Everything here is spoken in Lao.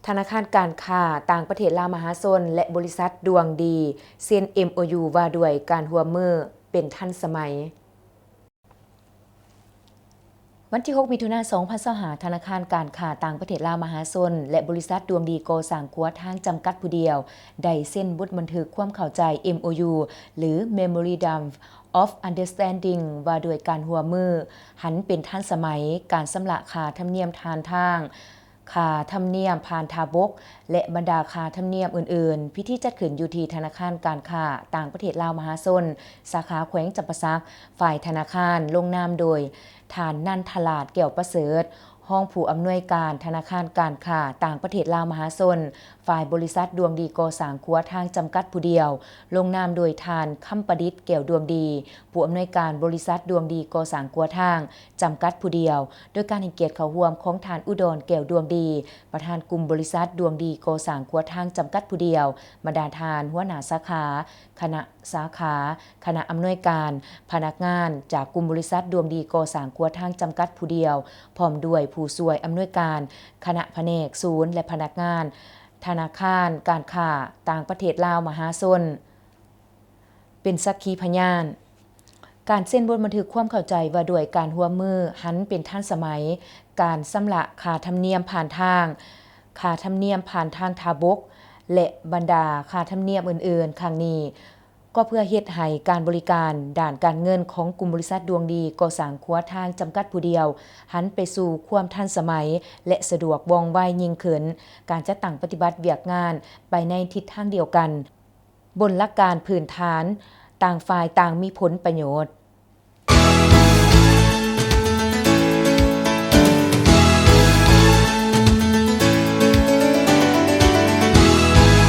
ທະນາຄານການຄ້າຕ່າງປະເທດລາວມະຫາຊົນ ແລະ ບໍລິສັດດວງດີ ເຊັນ ເອັມໂອຢູ ວ່າດ້ວຍການຮ່ວມມືເປັນທັນສະໄໝ. ວັນທີຫົກ ມິຖຸນາ ສອງພັນຊາວຫ້າ ທະນາຄານການຄ້າຕ່າງປະເທດລາວມະຫາຊົນ ແລະ ບໍລິສັດດວງດີກໍ່ສ້າງຂົວທາງຈຳກັດຜູ້ດຽວ ໄດ້ເຊັນບົດບັນທຶກຄວາມເຂົ້າໃຈ ເອັມໂອຢູ ຫຼື Memorandum of Understanding ວ່າດ້ວຍການຮ່ວມມືຫັນເປັນທັນສະໄໝ, ການຊຳລະຄ່າທຳນຽມຜ່ານທາງ, ຄ່າທຳນຽມຜ່ານທ່າບົກ ແລະ ບັນດາຄ່າທຳນຽມອື່ນໆ. ພິທີຈັດຂຶ້ນຢູ່ທີ່ທະນາຄານການຄ້າຕ່າງປະເທດລາວມະຫາຊົນ ສາຂາແຂວງຈຳປາສັກ. ຝ່າຍທະນາຄານລົງນາມໂດຍທ່ານ ນັນທະລາດ ແກ້ວປະເສີດ, ຮອງຜູ້ອຳນວຍການທະນາຄານການຄ້າຕ່າງປະເທດລາວມະຫາຊົນ, ຝ່າຍບໍລິສັດດວງດີກໍ່ສ້າງຂົວທາງຈຳກັດຜູ້ດຽວ, ລົງນາມໂດຍທ່ານ ຄຳປະດິດ ແກ້ວດວງດີ, ຜູ້ອຳນວຍການບໍລິສັດດວງດີກໍ່ສ້າງຂົວທາງ ຈຳກັດຜູ້ດຽວ, ໂດຍການໃຫ້ກຽດເຂົ້າຮ່ວມຂອງທ່ານ ອຸດອນ ແກ້ວດວງດີ, ປະທານກຸ່ມບໍລິສັດດວງດີກໍ່ສ້າງຂົວທາງຈຳກັດຜູ້ດຽວ, ບັນດາທ່ານຫົວໜ້າສາຂາ, ຄະນະສາຂາ, ຄະນະອຳນວຍການ, ພະນັກງານຈາກກຸ່ມບໍລິສັດດວງດີກໍ່ສ້າງຂົວທາງຈຳກັດຜູ້ດຽວ, ພ້ອມດ້ວຍຜູ້ຊ່ວຍອຳນວຍການ, ຄະນະພະແນກສູນ ແລະ ພະນັກງານທະນາຄານການຄ້າຕ່າງປະເທດລາວມະຫາຊົນ ເປັນສັກຂີພະຍານ. ການເຊັນບົດບັນທຶກຄວາມເຂົ້າໃຈວ່າດ້ວຍການຮ່ວມມືຫັນເປັນທັນສະໄໝ, ການຊຳລະຄ່າທຳນຽມຜ່ານທາງ, ຄ່າທຳນຽມຜ່ານທາງທ່າບົກ ແລະ ບັນດາຄ່າທຳນຽມອື່ນໆ ຄັ້ງນີ້ ກໍເພື່ອເຮັດໃຫ້ການບໍລິການດ້ານການເງິນຂອງກຸ່ມບໍລິສັດດວງດີກໍ່ສ້າງຂົວທາງຈຳກັດຜູ້ດຽວ ຫັນໄປສູ່ຄວາມທັນສະໄໝ ແລະ ສະດວກວ່ອງໄວຍິ່ງຂຶ້ນ, ການຈັດຕັ້ງປະຕິບັດວຽກງານໄປໃນທິດທາງດຽວກັນ. ບົນຫຼັກການພື້ນຖານ, ຕ່າງຝ່າຍຕ່າງມີຜົນປະໂຫຍດ.